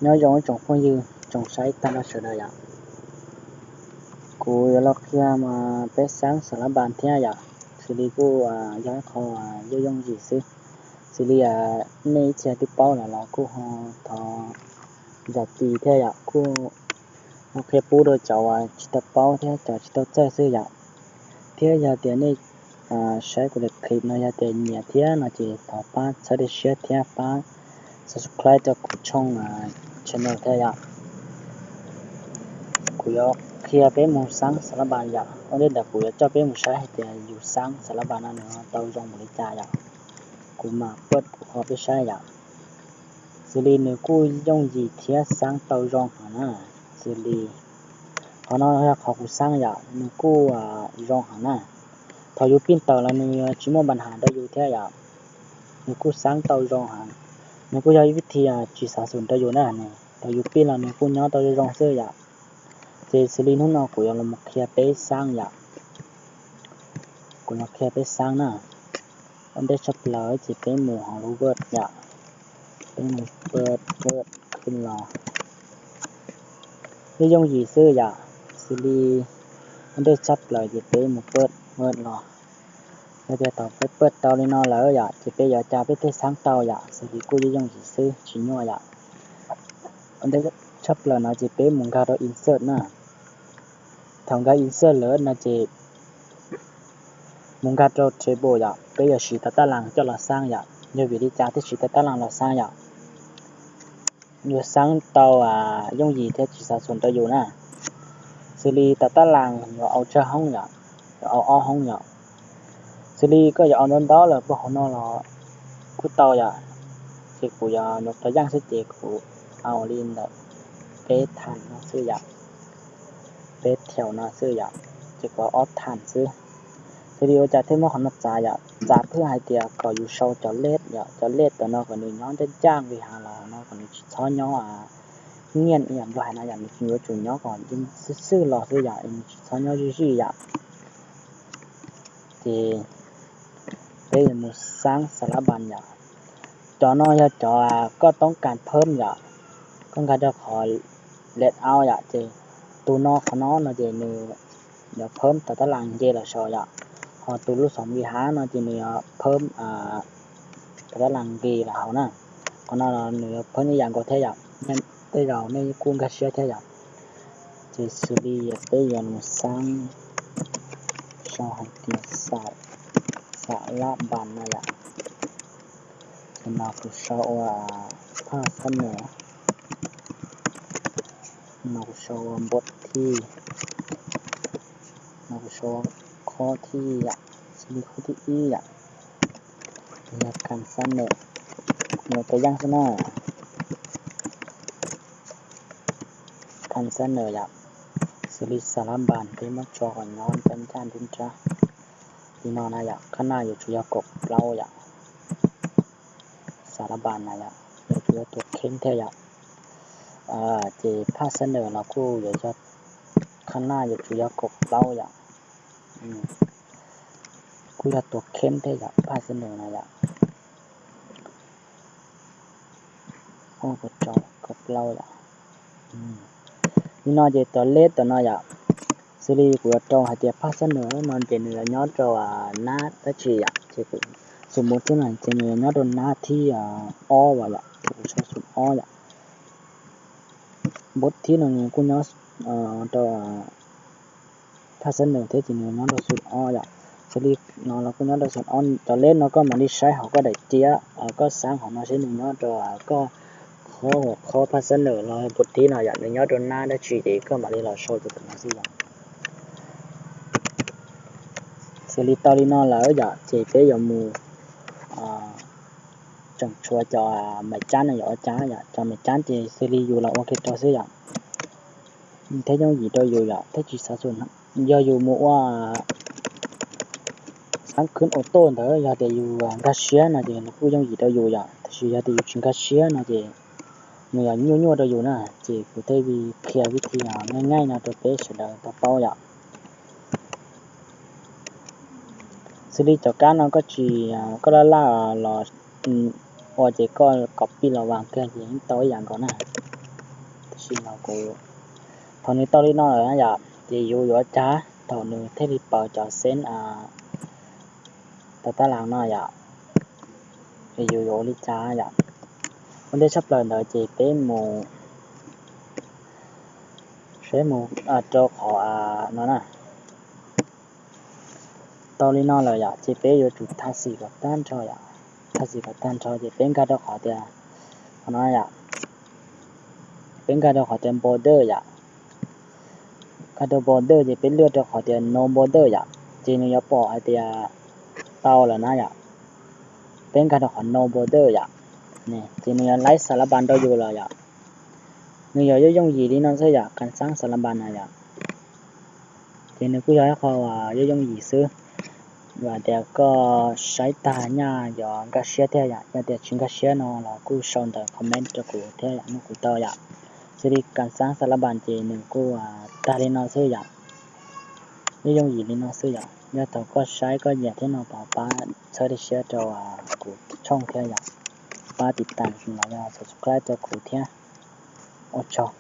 Nyob zoo ib tsoom phooj ywg tsoom saib tag nrho sawv daws yom. Kuv yuav los qhia mas peb xaab xas lab npas thiab yom, xws li kuj yog ib qho yooj yooj yim xwb. Xws li nej ib txhia twb paub lawm los kuj ho thov zam txim thiab yom, kuj ho qhia pub rau cov uas tsis tau paub thiab cov tsis tau txawj xwb yom. Thiab yog tias nej saib kuv daim clip no yog tias nyiam thiab no ces thov pab txhawb daim siab thiab pab subscribe rau kuv tshooj channel thiab yom. Kuv yuav qhia peb mus xaab xas lab npas yom, ua ntej ntawd kuv yuav coj peb mus saib hais tias yus xaab xas lab npas no nws tau zoo npaum li cas yom. Kuv mam pab kuv qhov peb saib yom. Xws li nws kuj yooj yim thiab xaab tau zoo heev na. Xws li qhov no yog qhov kuv xaab yom, nws kuj zoo heev na. Thaum yus pij tawm los nws tsis muaj npas has rau yus thiab yom. Nws kuj xaab tau zoo heev. Nws kuj yog ib vib thi tsis xav xum rau yus na. Thaum yus pij los nws kuj nyob tau zoo zoo xwb yom. Ces xws li hnub no kuv yuav los qhia peb xaab yom. Kuv yuav qhia peb xaab na. Ua ntej tshaj plaws ces peb mus hauv lub Word yom. Peb mus Word, Word khwb los. Yooj yooj yim xwb yom. Xws li ua ntej tshaj plaws ces peb mus Word, Word los. Yog tias thaum peb Word tau li no lawm yom ces peb yuav cas peb thiaj xaab tau yom, xws li kuj yooj yooj yim xwb tsis nyuaj yom. Ua ntej tshaj plaws no ces peb mus nkag rau insert na. Thaum nkag insert lawm no ces mus nkag rau table yom, peb yuav siv tom tab las coj los xaab yom. Yog vim li cas thiaj siv tom tab las los xaab yom? Yuav xaab tau yooj yim thiab tsis xav xum rau yus na. Xws li tom tab las yuav au tsawg hoob yom, yuav au ob hoob yom. Xws li koj yuav au ntau ntau lawm puag hauv no los kuj tau yom. Ces kuv yuav nyuam qhuav yaaj xwb ces kuv au li ntawm peb thaam no xwb yom, peb thaum no xwb yom, ces kuv ob thaam xwb. Xws li ua cas thiaj muab qhov no txav yom? Txav pheej hais tias kom yus sau cov lej yom, cov lej tom no kom nws nyob ncaj ncaj nqis hav los no kom nws tsis txhob nyob nyiaj ib yam nplog hais no yom, nws yuav tsum nyob kom xwb xwb los xwb yom, nws tsis txhob nyob zij zij yom. Ces peb yuav mus xaab xas lab npas yom. Cov no yog cov koj toob kas phawb yom, koj nkag rau qhov layout yom, ces tus no qhov no no ces nws yuav phawb tom tab las nce los saud yom, ho tus lub xov nqis hav no ces nws yuav phawb tom tab las nqis los hauv na. Qhov no los nws yuav phawb ib yam nkaus thiab yom, tej zaum nej kuj nkag siab thiab yom. Ces xws li peb yuav mus xaab sau hais tias xas lab npas no yom. Ces no kuv sau ua phaj xab nws, no kuv sau ua npua thij, no kuv sau ua khob thij yom, xws li khob thib ib yom, yog kas xab nws, kuv yuav tau yaaj xwb na. Kas xab nws yom, xws li xas lab npas peb muab tso kom nyob ncaj ncaj nruab nrab li no na yom, khab naj yuav tsum yog kaum plaub yom. Xas lab npas na yom, yuav tsum yog tus kheeb thiab yom. Ces phaj xab nws los kuj yuav yog khab naj yuav tsum yog kaum plaub yom. Kuj yog tus kheeb thiab yom, phaj xab nws na yom. Kaum plaub yom. Li no ces tus lej tom no yom, xws li kuv yuav rau hais tias phaj xab nws no ces nws yuav nyob rau nab dab tsi yom, ces kuv xum mus thiab no ces nws yuav nyob rau nab thib ob yom, ces kuv sau xum ob yom. Npua thib no nws kuj nyob rau phaj xab nws thiab ces nws nyob rau xum ob yom. Xws li no los kuj nyob rau xum ob, cov lej no koj mam li saib hauv koj daim tiab, koj xaab hauv no seb nws nyob rau koj qhov, qhov phaj xab nws los npua thib no yom, nws nyob rau nab dab tsi ces koj mam li los sau rau tom no xwb yom. Xws li tau li no lawm yom, ces peb yuav mus tseem tshuav cov maiv tsab no yog ua cas yom, cov maiv tsab ces xws li yus los ua kiag rau xwb yom. Thiab yooj yim rau yus yom, thiab tsis xav xum. Yog yus mus ua xaab khwb auto ntawd yog tias yus nkag siab no ces nws kuj yooj yim rau yus yom, tab sis yog tias yus tsis nkag siab no ces nws yog nyuaj nyuaj rau yus na, ces kuv thiaj li qhia vib thi nyaij nyaij no rau peb sawv daws tau paub yom. Xws li cov kab no koj tsis, koj laj laj los ua ces koj copy los vas kiag ces yeej tau ib yam nkaus na. Sim no kuv, thaum nws tau li no lawm na yom, ces yus yuav ua cas thaum nws thiaj li paws cov xeeb tau tab las no yom? Ces yus yuav ua li cas yom? Ua ntej tshaj plaws ntawd ces peb mus, peb mus rau qhov no na. Tau li no lawm yom, ces peb yuav tsum tag xim kom tag nrho yom. Tag xim kom tag nrho ces peb nkag rau qhov tias, qhov no yom, peb nkag rau qhov tias border yom. Nkag rau border ces peb luaj rau qhov tias no border yom, ces nws yuav pom hais tias tau lawm na yom. Peb nkag rau qhov no border yom, ces nws yuav laib xas las npas rau yus lawm yom. Nws yog yooj yooj yim li no xwb yom, kas xaab xas las npas na yom. Ces nws kuj yog ib qho yooj yooj yim xwb. Yog tias koj saib tag nyaj yuav nkag siab thiab yom, yog tias tsis nkag siab no los kuj sau ntawm comment rau kuv thiab yom, nug kuv tau yom. Xws li kas xaab xas las npas ces nws kuj tag li no xwb yom. Yooj yooj yim li no xwb yom. Yog thaum koj saib koj nyiam thiab no pab txhawb siab rau kuv tshooj thiab yom. Pab tiv tas los yog subscribe rau kuv thiab. Ua tsaug.